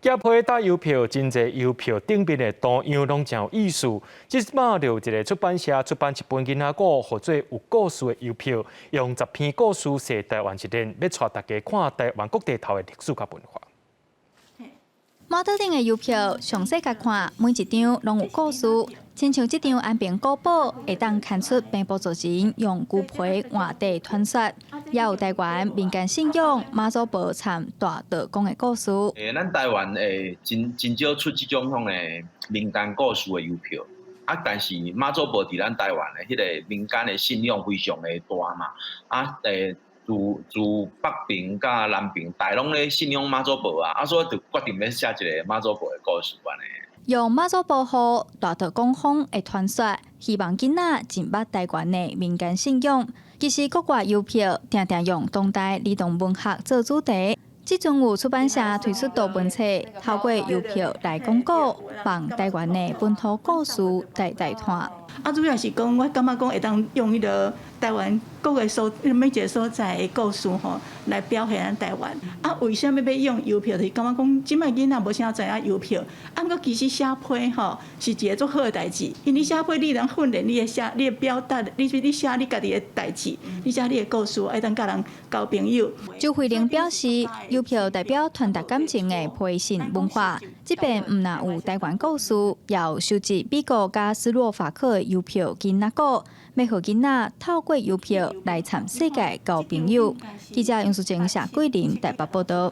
夾批搭郵票，真濟郵票頂面的圖樣攏誠有意思。這擺就有一个出版社出版一本囡仔故，號做有故事的郵票，用10篇故事踅台灣一輪，欲帶大家看台灣各地頭的歷史佮文化。滿島頂的郵票，詳細共看，每一張攏有故事。親像這張安平古堡，會當牽出平埔族人用龜皮換地傳說，也有台灣民間信仰媽祖婆參大道公的故事。咱台灣真真少出這種款的民間故事的郵票，啊，但是媽祖婆佇咱台灣的彼个民間的信仰非常的大嘛，啊，自自北爿佮南爿，大攏咧信仰媽祖婆啊，啊，所以就決定欲寫一个媽祖婆的故事按呢。用媽祖婆雨、大道公風的傳說，希望囡仔認捌台灣的民間信仰。其實國外郵票定定用當代兒童文學做主題。這陣有出版社推出圖文冊，透過郵票來講古，幫台灣的本土故事代代傳。啊，主要是講，我感覺講會當用彼个台灣各个所每一个所在的故事吼，來表現咱台灣。啊，為啥物欲用郵票？就是感覺講，這擺囡仔無啥知影郵票。啊，毋過其實寫批吼是一个足好的代誌，因為你寫批，你通訓練你的寫、你的表達，你你寫你家己的代誌，你寫你的故事，會當佮人交朋友。周慧玲表示，郵票代表傳達感情的批信文化。這遍毋但有台灣故事，也有收集美國佮斯洛伐克的郵票囡仔故，欲予囡仔透過郵票來參世界交朋友。記者楊淑貞、謝桂林台北報道。